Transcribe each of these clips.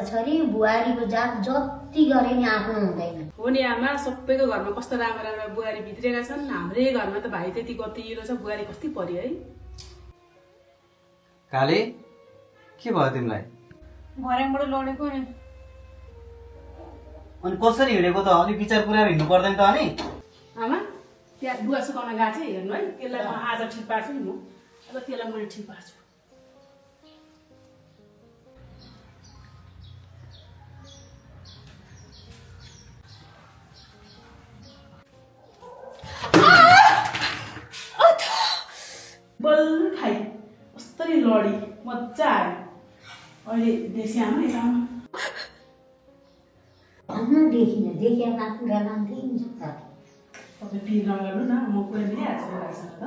छोरी बुहारीको जात जति गरे नि आफ्नो हुँदैन। हो नि आमा, सबैको घरमा कस्तो राम्रो राम्रो बुहारी भित्रिएका छन्। हाम्रै घरमा त भाइ त्यति गतिलो छ, बुहारी कति पर्यो है। काले के भयो तिमीलाई? भर्याङबाट लडेको नि। अनि कसरी हिँडेको त? अलि विचार पुऱ्याएर हिँड्नु पर्दैन त? अनि आमा त्यहाँ लुगा सुकाउन गएको छ, हेर्नु है। त्यसलाई म आज ठिक पार्छु नि, म अब त्यसलाई मैले ठिक पार्छु। बल्ल खाइ कस्तरी लडी, मजा आयो। अहिले देशी आमा यता आमा। देखिया आफ्नो गालाम दिन्छ त। तपाईँ पिर नगर्नु न, म कुरा मिलिहाल्छु भाइसँग त।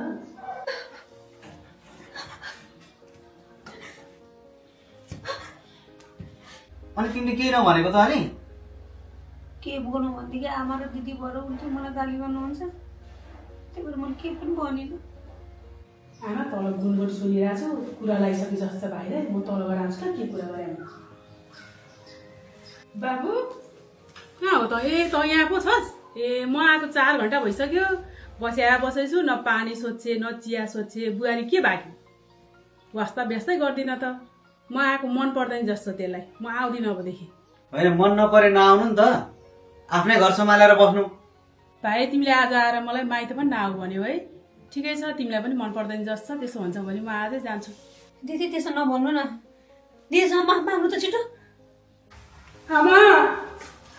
अनि तिमीले के नभनेको त? अनि के बोल्नु भनेदेखि आमा र दिदी भएर हुन्थ्यो, मलाई गाली गर्नुहुन्छ। त्यही भएर मैले के पनि भनिनँ। आमा तल गुनगुन सुनिरहेको छु, कुरा लगाइसके जस्तो भाइले। म तल गएर आउँछु त, के कुरा गरेँ बाबु? कहाँ हो त? ए त यहाँ पो छस्? ए म आएको 4 घन्टा भइसक्यो। बसेछु, न पानी सोध्छे न चिया सोध्छे। बुहारी के बाँकी? वास्ता व्यस्तै गर्दिन त। म आएको मन पर्दैन जस्तो त्यसलाई। म आउँदिनँ अबदेखि। होइन, मन नपरे नआउनु नि त, आफ्नै घर सम्हालेर बस्नु। भाइ तिमीले आज आएर मलाई माइत पनि नआऊ भन्यो है। ठिकै छ, तिमीलाई पनि मन पर्दैन जस्तो। त्यसो हुन्छ भने म आजै जान्छु। दिदी त्यसो नभन्नु न। दिदीसँग माफ माग्नु त छिटो। आमा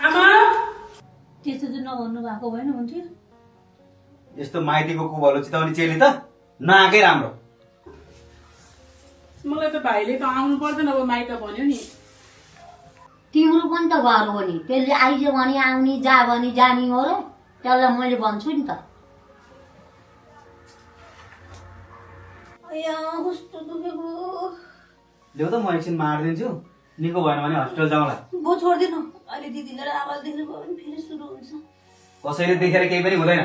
आमा त्यस्तो चाहिँ नभन्नु भएको भएन हुन्थ्यो। यस्तो माइतीको कुभलो चिताउने चेली त नआएकै राम्रो। मलाई त भाइले त आउनु पर्दैन अब माइत भन्यो नि। तिम्रो पनि त घर हो नि, त्यसले आइज भने आउने, जा भने जाने हो र। त्यसलाई मैले भन्छु नि त। कस्तो दुखेको। ल्याउ त, म एकछिन मारिदिन्छु। निको भएन भने हस्पिटल जाउँला। म छोड्दिनँ। अहिले दिदीले आवाज देख्नु भयो भने फेरि सुरु हुन्छ। कसैले देखेर केही पनि हुँदैन।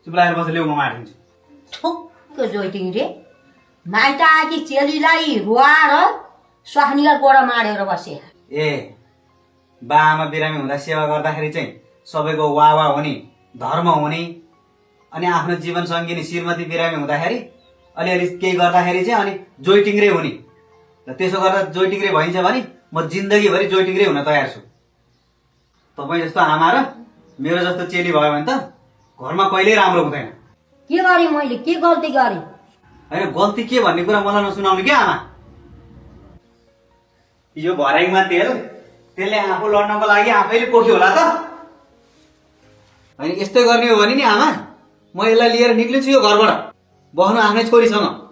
चुप लागेर बसेर ल्याउ, म मारिदिन्छु। ठोक्क जोइटिङ रे। माइत आएकी चेलीलाई रुवाएर स्वास्नीका गोडा माडेर बसे। ए बा आमा बिरामी हुँदा सेवा गर्दाखेरि चाहिँ सबैको वाह हुने, धर्म हुने। अनि आफ्नो जीवन सङ्गिनी श्रीमती बिरामी हुँदाखेरि अलिअलि केही गर्दाखेरि चाहिँ अनि जोइटिङ्ग्रे हुने। र त्यसो गर्दा जोइटिङ्ग्रे भइन्छ भने म जिन्दगीभरि जोइटिङ्ग्रे हुन तयार छु। तपाईँ जस्तो आमा र मेरो जस्तो चेली भयो भने त घरमा कहिल्यै राम्रो हुँदैन। के गरेँ मैले? के गल्ती गरेँ? होइन, गल्ती के भन्ने कुरा मलाई नसुनाउनु क्या आमा। यो भर्याङमा तेल, त्यसले आफू लड्नको लागि आफैले पोख्यो होला त। होइन, यस्तै गर्ने हो भने नि आमा, म यसलाई लिएर निक्लिन्छु यो घरबाट, बस्नु आफ्नै छोरीसँग।